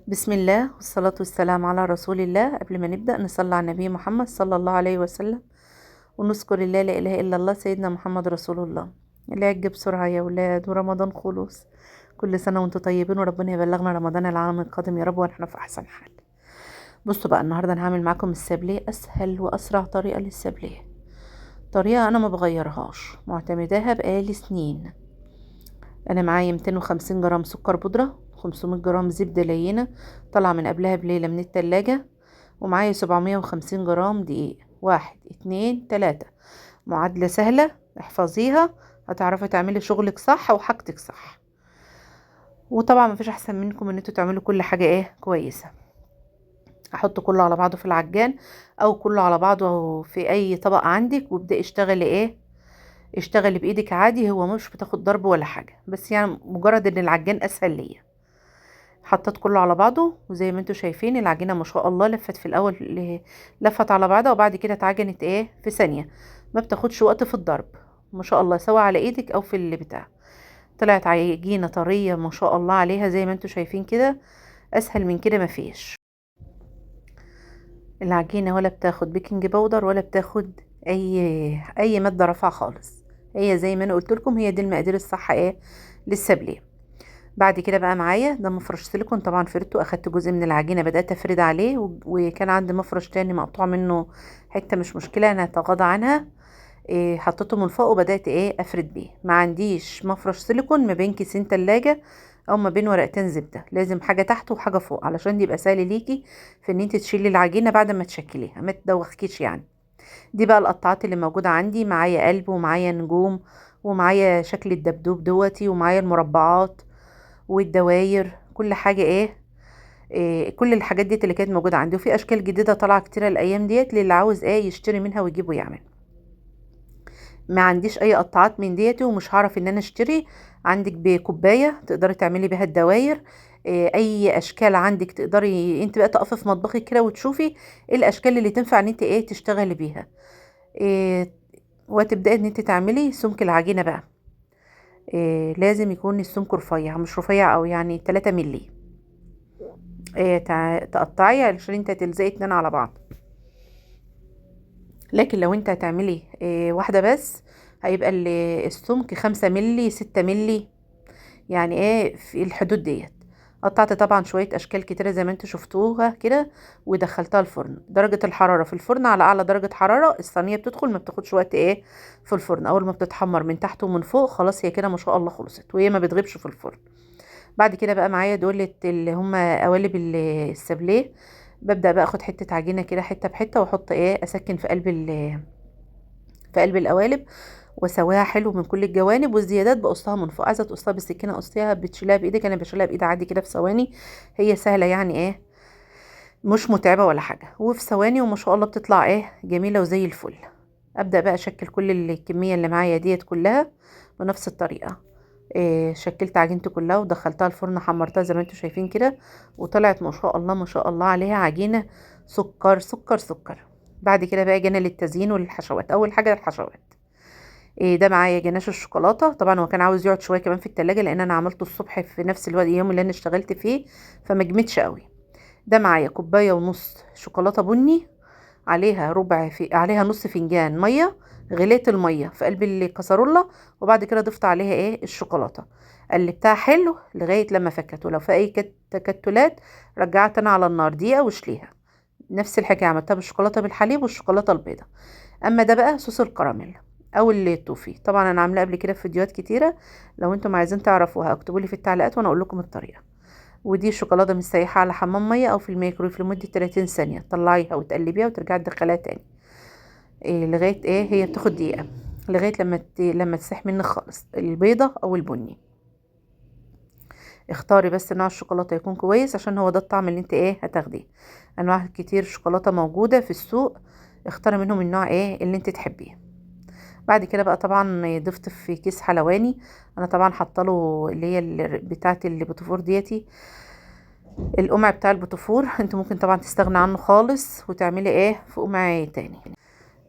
بسم الله والصلاة والسلام على رسول الله. قبل ما نبدأ نصلي على النبي محمد صلى الله عليه وسلم ونذكر الله لا إله إلا الله سيدنا محمد رسول الله. العج بسرعة يا ولاد، ورمضان خلص. كل سنة وانتم طيبين، وربنا يبلغنا رمضان العام القادم يا رب ونحن في أحسن حال. بصوا بقى، النهاردة أنا هعمل معاكم السابليه، أسهل وأسرع طريقة للسابليه، طريقة أنا ما بغيرهاش، معتمداها بقالي سنين. أنا معايا 250 جرام سكر بودرة، 500 جرام زبدة لينة طالعة من قبلها بليلة من التلاجة، ومعايا 750 جرام دقيق. 1 2 3. معادلة سهلة احفظيها، هتعرفي تعملي شغلك صح وحاجتك صح. وطبعا مفيش احسن منكم ان انتوا تعملوا كل حاجة ايه كويسة. احط كله على بعضه في العجان او كله على بعضه في اي طبق عندك، وابدأي اشتغلي ايه، اشتغلي بايدك عادي، هو مش بتاخد ضرب ولا حاجة، بس يعني مجرد ان العجان اسهل ليا. حطيت كله على بعضه، وزي ما انتوا شايفين العجينة ما شاء الله لفت في الاول، لفت على بعضها وبعد كده اتعجنت ايه في ثانية، ما بتاخدش وقت في الضرب ما شاء الله، سواء على ايدك او في اللي بتاع. طلعت عجينة طرية ما شاء الله عليها زي ما انتوا شايفين كده، اسهل من كده ما فيش. العجينة ولا بتاخد baking powder ولا بتاخد اي مادة رافعة خالص، هي زي ما انا قلت لكم هي دي المقادير الصح ايه للسابليه. بعد كده بقى معايا ده مفرش سيليكون، طبعا فردته، اخدت جزء من العجينة بدات افرد عليه، وكان عندي مفرش تاني مقطوع منه حتة مش مشكلة انا هتغاضى عنها، إيه حطيته من فوق وبدات ايه افرد بيه. ما عنديش مفرش سيليكون ما بين كيسين تلاجة او ما بين ورقتين زبدة، لازم حاجة تحت وحاجه فوق علشان يبقى سهل ليكي في ان انت تشيلي العجينة بعد ما تشكليها، ما تدوخكيش يعني. دي بقى القطعات اللي موجودة عندي، معايا قلب ومعايا نجوم ومعايا شكل الدبدوب دوتي ومعايا المربعات والدواير، كل حاجة ايه، إيه كل الحاجات ديت اللي كانت موجودة عندي. وفي اشكال جديدة طالعه كتيرة الايام ديت للي عاوز ايه يشتري منها ويجيب ويعمل. ما عنديش اي قطعات من ديت ومش هعرف ان انا اشتري. عندك بكوبايه تقدري تعملي بيها الدواير، إيه اي اشكال عندك تقدري انت بقى تقفي في مطبخك كده وتشوفي ايه الاشكال اللي تنفع ان انت ايه تشتغلي بيها، إيه وتبداي ان انت تعملي سمك العجينة بقى. إيه لازم يكون السمك رفيع، مش رفيع او يعني 3 ملي، إيه تقطعي علشان انت تلزقي 2 على بعض. لكن لو انت هتعملي إيه واحدة بس هيبقى السمك 5 ملي 6 ملي، يعني ايه في الحدود ديت. قطعت طبعا شوية اشكال كتيرة زي ما انتوا شفتوها كده ودخلتها الفرن. درجه الحرارة في الفرن على اعلى درجه حرارة، الصينية بتدخل ما بتاخدش وقت ايه في الفرن، اول ما بتتحمر من تحت ومن فوق خلاص هي كده ما شاء الله خلصت، وهي ما بتغيبش في الفرن. بعد كده بقى معايا دول اللي هم قوالب السابليه، ببدا بقى اخد حتة عجينه كده حتة بحته واحط ايه اسكن في قلب في قلب القوالب واسويها حلو من كل الجوانب، والزيادات بقصها من فوق. عايزه تقصها بالسكينة قصيها، بتشيلها بايدك، انا بشيلها بايدي عادي كده في ثواني، هي سهلة يعني ايه مش متعبة ولا حاجة، وفي ثواني وما شاء الله بتطلع ايه جميلة وزي الفل. ابدا بقى اشكل كل الكمية اللي معايا ديت كلها بنفس الطريقة. إيه شكلت عجينتي كلها ودخلتها الفرن، حمرتها زي ما انتم شايفين كده، وطلعت ما شاء الله ما شاء الله عليها عجينه سكر سكر سكر. بعد كده بقى جينا للتزيين وللحشوات. اول حاجة الحشوات، إيه ده معايا جناش الشوكولاتة، طبعا هو كان عاوز يقعد شوية كمان في التلاجة لان انا عملته الصبح في نفس الوقت اليوم اللي انا اشتغلت فيه فما جمدش قوي. ده معايا كوباية ونص شوكولاتة بني، عليها ربع في عليها نص فنجان مية، غليت المية في قلب الكسرولة وبعد كده ضفت عليها ايه الشوكولاتة، قلبتها حلو لغاية لما فكت، ولو في اي تكتلات رجعت انا على النار دقيقة وشليها. نفس الحكاية عملتها بالشوكولاته بالحليب والشوكولاته البيضاء. اما ده بقى صوص الكراميل او التوفي، طبعا انا عاملاه قبل كده في فيديوهات كتيرة، لو انتم عايزين تعرفوها اكتبوا لي في التعليقات وانا اقول لكم الطريقة. ودي الشوكولاتة مستيحه على حمام مية او في الميكرويف لمدة 30 ثانية، تطلعيها وتقلبيها وترجعي تدخليها تاني إيه لغاية ايه هي بتاخد دقيقة لغاية لما تسيح منك خالص البيضة او البني. اختاري بس نوع الشوكولاتة يكون كويس عشان هو ده الطعم اللي انت ايه هتاخديه. انواع كتير شوكولاتة موجودة في السوق، اختاري منهم النوع ايه اللي انت تحبيه. بعد كده بقى طبعا ضفت في كيس حلواني، انا طبعا حاطه له اللي هي بتاعه البوتفور ديتي، القمع بتاع البوتفور، انت ممكن طبعا تستغنى عنه خالص وتعملي ايه في قمع تاني،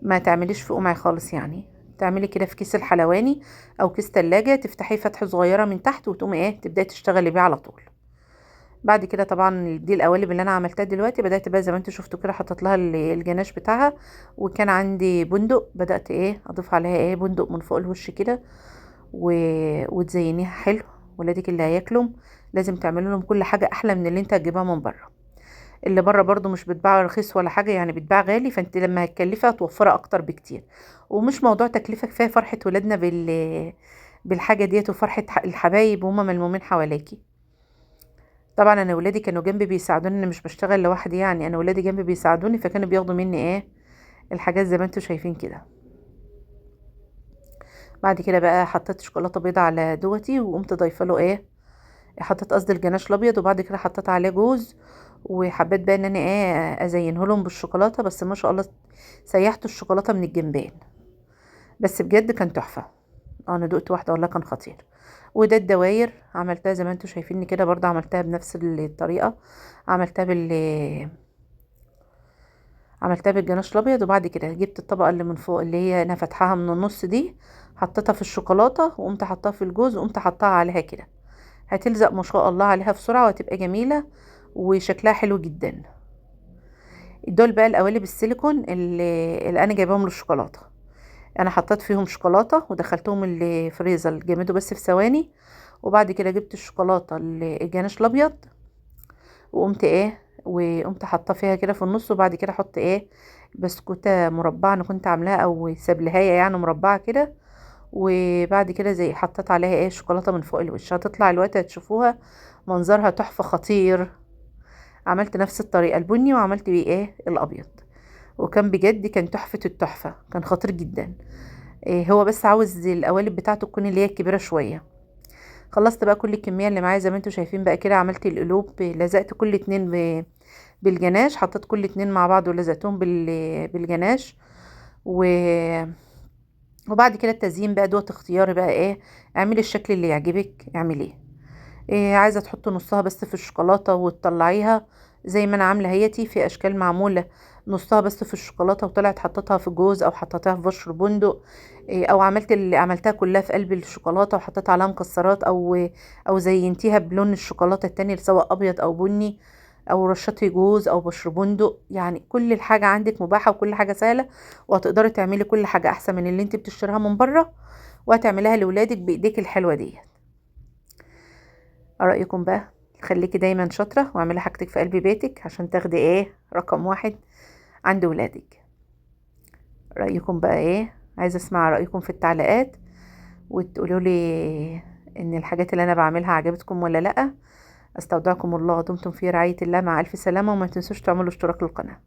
ما تعمليش في قمع خالص يعني، تعملي كده في كيس الحلواني او كيس تلاجة، تفتحيه فتحه صغيرة من تحت وتقومي ايه تبداي تشتغلي بيه على طول. بعد كده طبعا دي القوالب اللي انا عملتها دلوقتي، بدات بقى زي ما انتوا شفتوا كده حطيت لها الجناش بتاعها، وكان عندي بندق بدات ايه اضيف عليها ايه بندق من فوق الوش كده، وتزينيها حلو. ولادك اللي هياكلوا لازم تعملوا لهم كل حاجة احلى من اللي انت هتجيبها من بره. اللي بره برضو مش بتباع رخيص ولا حاجة، يعني بتباع غالي، فانت لما هتكلفها هتوفرها اكتر بكتير. ومش موضوع تكلفة، كفاية فرحه ولادنا بالحاجة ديت، وفرحه الحبايب وهما ملمومين حواليكي. طبعا انا ولادي كانوا جنبي بيساعدوني، انا مش بشتغل لوحدي يعني، انا ولادي جنبي بيساعدوني، فكانوا بياخدوا مني ايه الحاجات زي ما انتوا شايفين كده. بعد كده بقى حطيت شوكولاتة بيضة على دوتي، وقمت ضايفه له ايه، حطيت قصدي الجناش الابيض، وبعد كده حطيت عليه جوز، وحبيت بقى ان انا ايه ازينه لهم بالشوكولاته، بس ما شاء الله سيحت الشوكولاتة من الجنبين، بس بجد كان تحفة. انا دقت واحدة والله كان خطير. وده الدواير عملتها زي ما انتوا شايفين كده، برضه عملتها بنفس الطريقة، عملتها بالجناش الابيض. وبعد كده جبت الطبقة اللي من فوق اللي هي انا فاتحاها من النص دي، حطيتها في الشوكولاتة، وقمت حطاها في الجوز، وقمت حطاها عليها كده، هتلزق ما شاء الله عليها بسرعة، وهتبقى جميلة وشكلها حلو جدا. دول بقى القوالب السيليكون اللي انا جايباهم للشوكولاته، انا حطيت فيهم شوكولاتة ودخلتهم الفريزر جمدوا بس في ثواني. وبعد كده جبت الشوكولاتة الجناش الابيض، وقمت ايه وقمت حاطه فيها كده في النص. وبعد كده احط ايه بسكوته مربعه انا كنت عاملاها او سبلهايه يعني مربعه كده، وبعد كده زي حطيت عليها ايه شوكولاتة من فوق الوش. هتطلع الوقت هتشوفوها منظرها تحفة خطير. عملت نفس الطريقة البني وعملت بيه ايه الابيض، وكان بجد كان تحفة التحفة، كان خطير جدا. إيه هو بس عاوز القوالب بتاعته تكون اللي هي الكبيرة شوية. خلصت بقى كل الكمية اللي معايا زي ما انتوا شايفين بقى كده. عملت القلوب، لزقت كل اتنين بالجناش، حطيت كل اتنين مع بعض ولزقتهم بالجناش. وبعد كده التزيين بقى دوت اختياري بقى ايه، اعملي الشكل اللي يعجبك اعمليه. إيه عايزه تحطي نصها بس في الشوكولاتة وتطلعيها زي ما انا عامله هيتي في اشكال معمولة نصها بس في الشوكولاتة وطلعت حطيتها في جوز او حطيتها في بشر بندق، إيه او عملت اللي عملتها كلها في قلب الشوكولاتة وحطيت عليها مكسرات، او زينتيها بلون الشوكولاتة التاني سواء ابيض او بني، او رشتي جوز او بشر بندق. يعني كل الحاجة عندك مباحة وكل حاجة سهلة، وهتقدري تعملي كل حاجة احسن من اللي انت بتشتريها من بره، وهتعمليها لولادك بايديك الحلوة ديت. رايكم بقى؟ خليكي دايما شاطرة واعملي حاجتك في قلب بيتك عشان تاخدي ايه رقم 1 عند ولادك. رايكم بقى ايه؟ عايزه اسمع رايكم في التعليقات، وتقولوا لي ان الحاجات اللي انا بعملها عجبتكم ولا لا. استودعكم الله، دمتم في رعاية الله، مع الف سلامه، وما تنسوش تعملوا اشتراك للقناة.